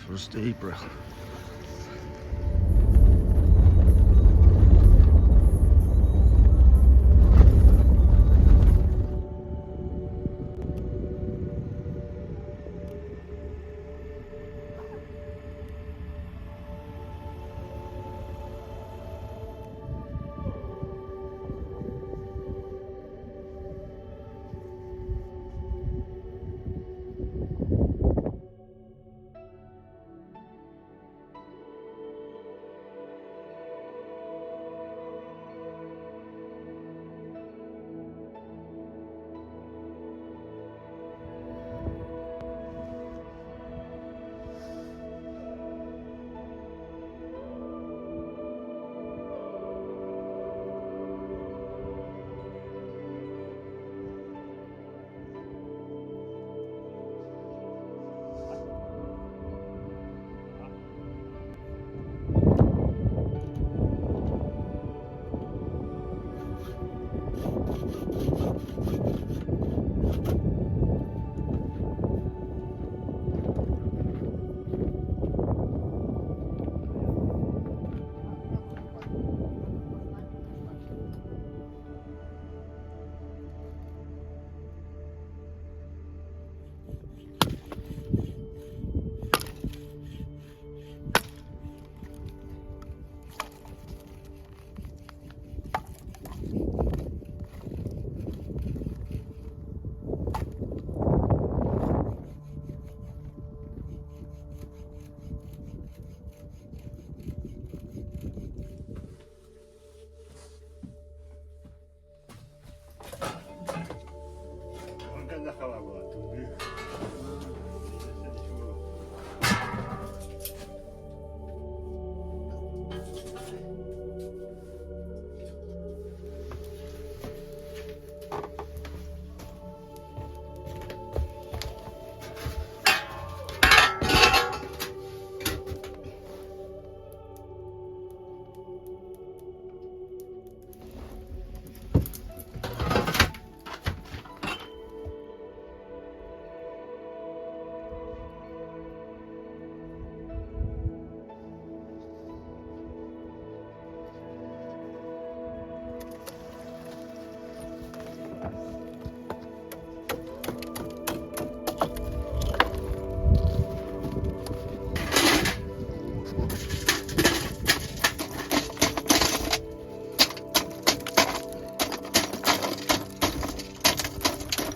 First April.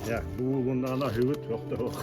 Дьэ, бу уолуннаҕына аһыыбыт туох да суох.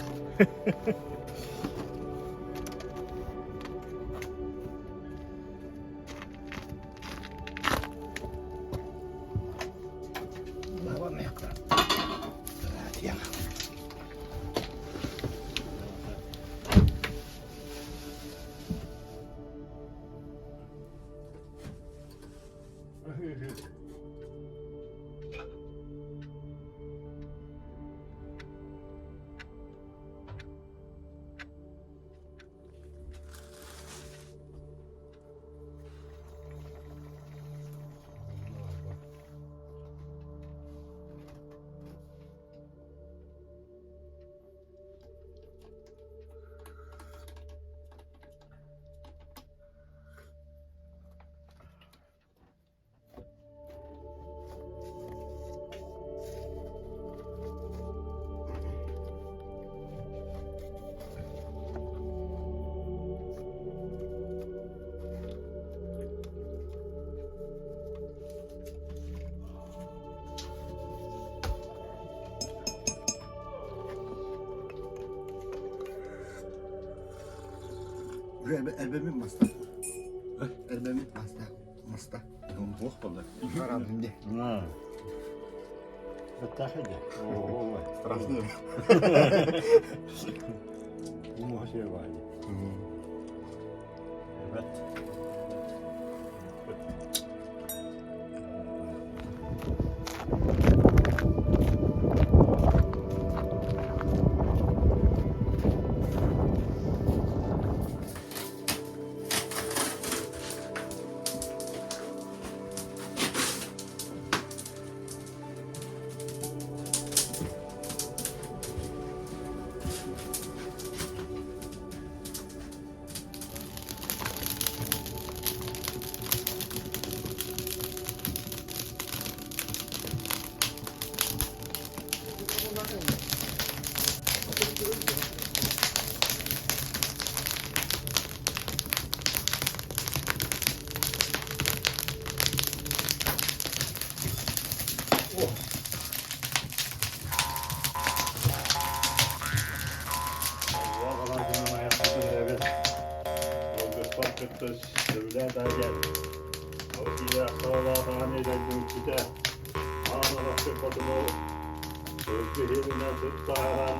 Эрбэммит маста. Эрбэммит маста. Маста. Туох буолла? Хараабын дии. Баттаахай да. Страшно. Умуха баайы. Evet. Артыс сөбүлээн таайан, Алгиилээх саҕалаах аан дойду иччитэ, аан арахсыы хотуну сылгы иһинэн сыттааһынан,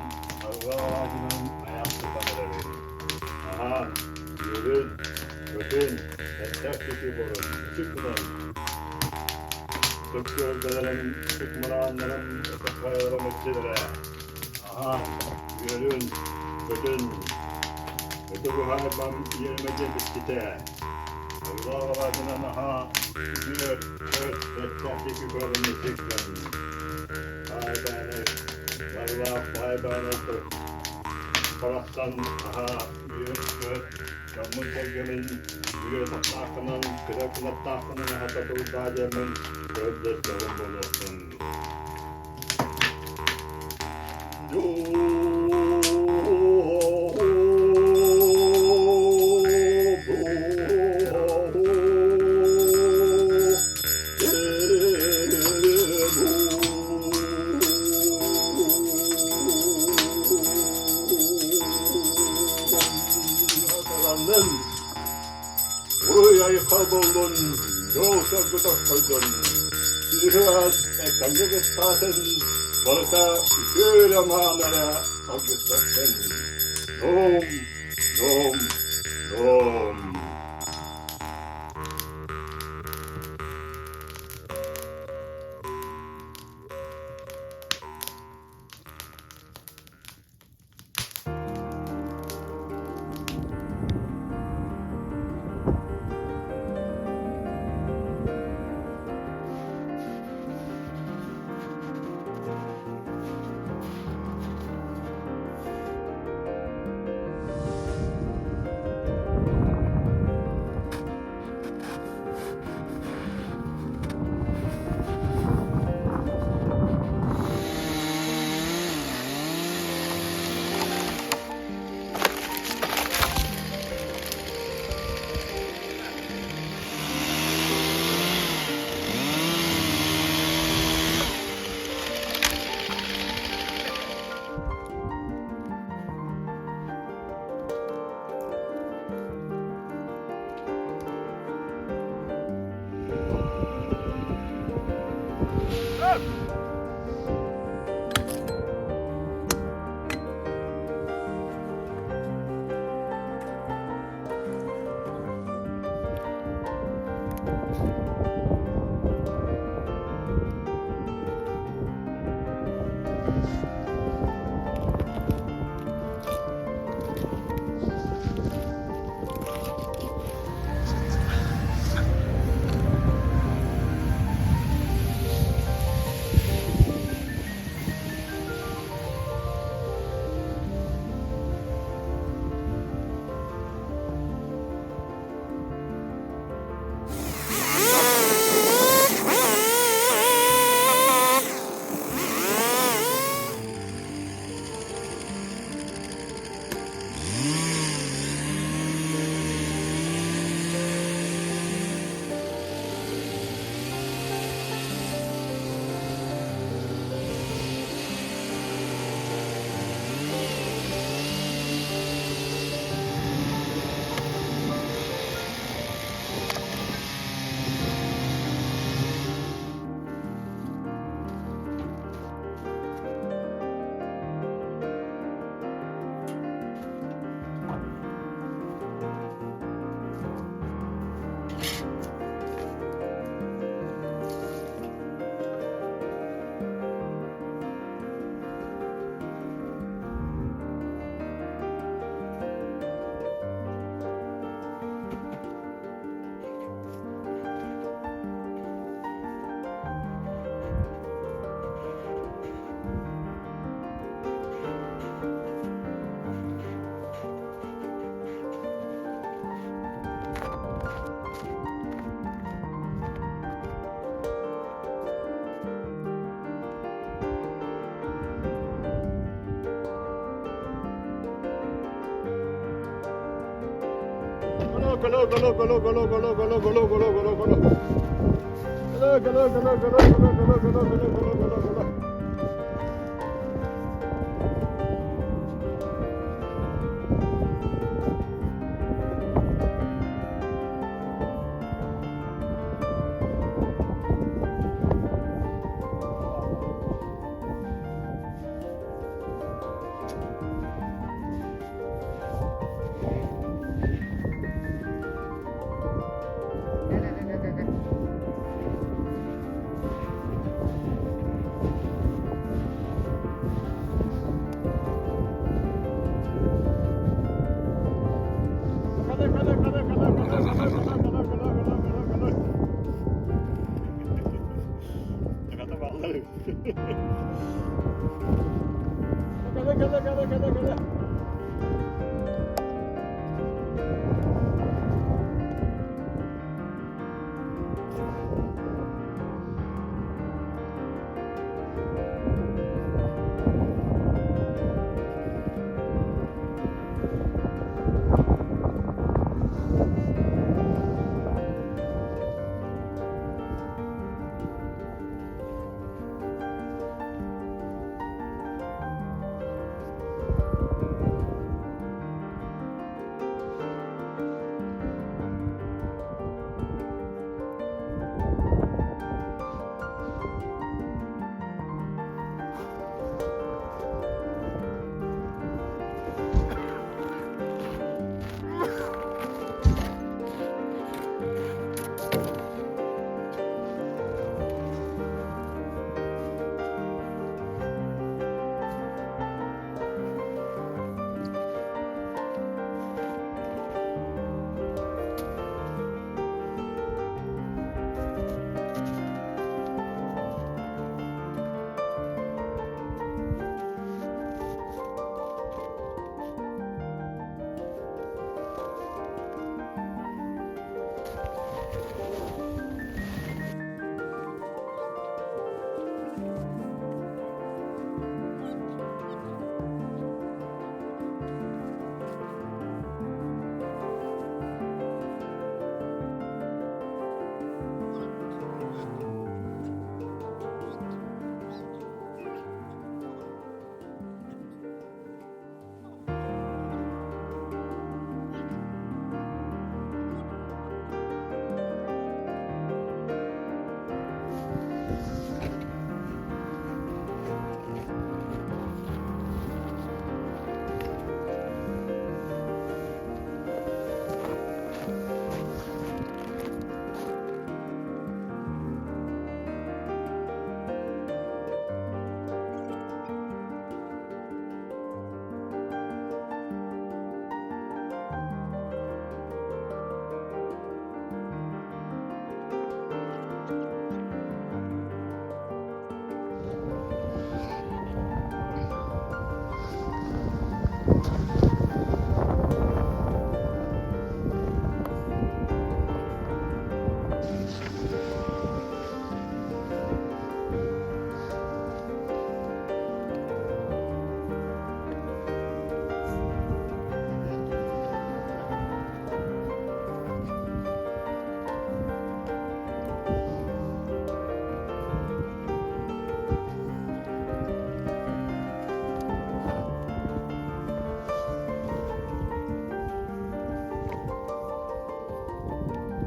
арҕаа алаадьынан айах тутан эрэбин. Аһаан, үөрүн, көтүн, эттээх киһи буолун, үчүк гынан. Ытык күөллэрин, ытык мырааннарын, ытык хайаларын иччилэрэ, аһаан, үөрүн, көтүн, ытык уһаайбам иэримэ диэн иччитэ, Арҕаа алаадьынан аһаа, үөр, көт, эттээх диэки көрөн иччик гын. Баай-баанай, барылаах баай-баанай харахтан аһаа, үөр, көт, дьоммун сэргэбин үөр тахтааххынан, кыра кынаттааххынан аһата турдаа диэммин көрдөстөҕүм буолуохтун. Уруй-айхал буоллун, дьол-соргу тосхойдун, Сүрү-ас этэҥҥэ кыстаатын, барыта үтүө эрэ мааны эрэ алгыстастын. Дом, дом, дом. Golo, golo, golo, golo, golo, golo, golo, golo, golo, golo. Golo, golo, golo, golo, golo, golo, golo, golo, golo, golo, golo. Кэлэ, кэлэ, кэлэ, кэлэ, кэлэ.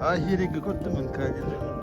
Ahire gördüm kaydını.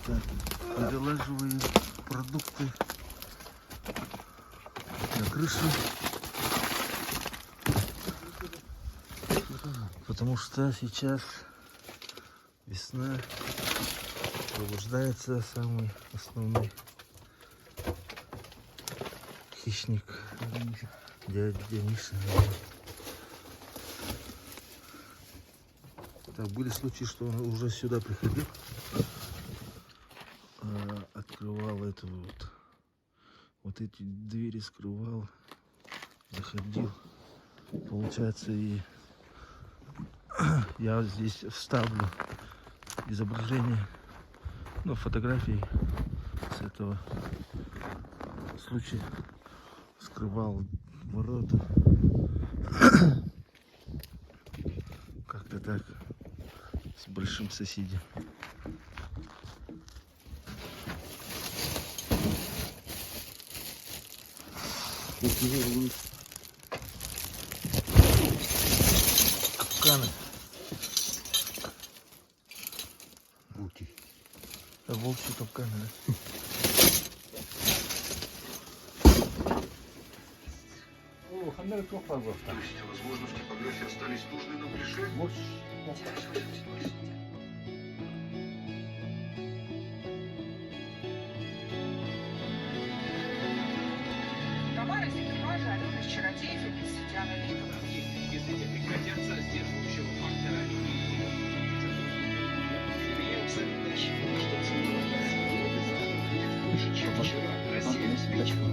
Так, перелаживаю продукты на крышу. Потому что сейчас весна, пробуждается самый основной хищник, дядя Миша. Так, были случаи, что он уже сюда приходил, открывал эту вот, вот эти двери скрывал, заходил. Получается, и я здесь вставлю изображение, ну, фотографии с этого случая. Скрывал ворота. Как-то так. С большим соседем. Капканы. Волки. Да, волчьи капканы, да? О, ханна çok fazla. То есть, возможно, в типографии остались нужные нам решения? Boş. Тамара из экипажа, Алена из Чародеев и Диана Литова. Если не прекратятся, сдерживающего фактора не будет. Для меня абсолютно очевидно, что цена на газ в Европе завтра будет выше, чем вчера. Россия обеспечивала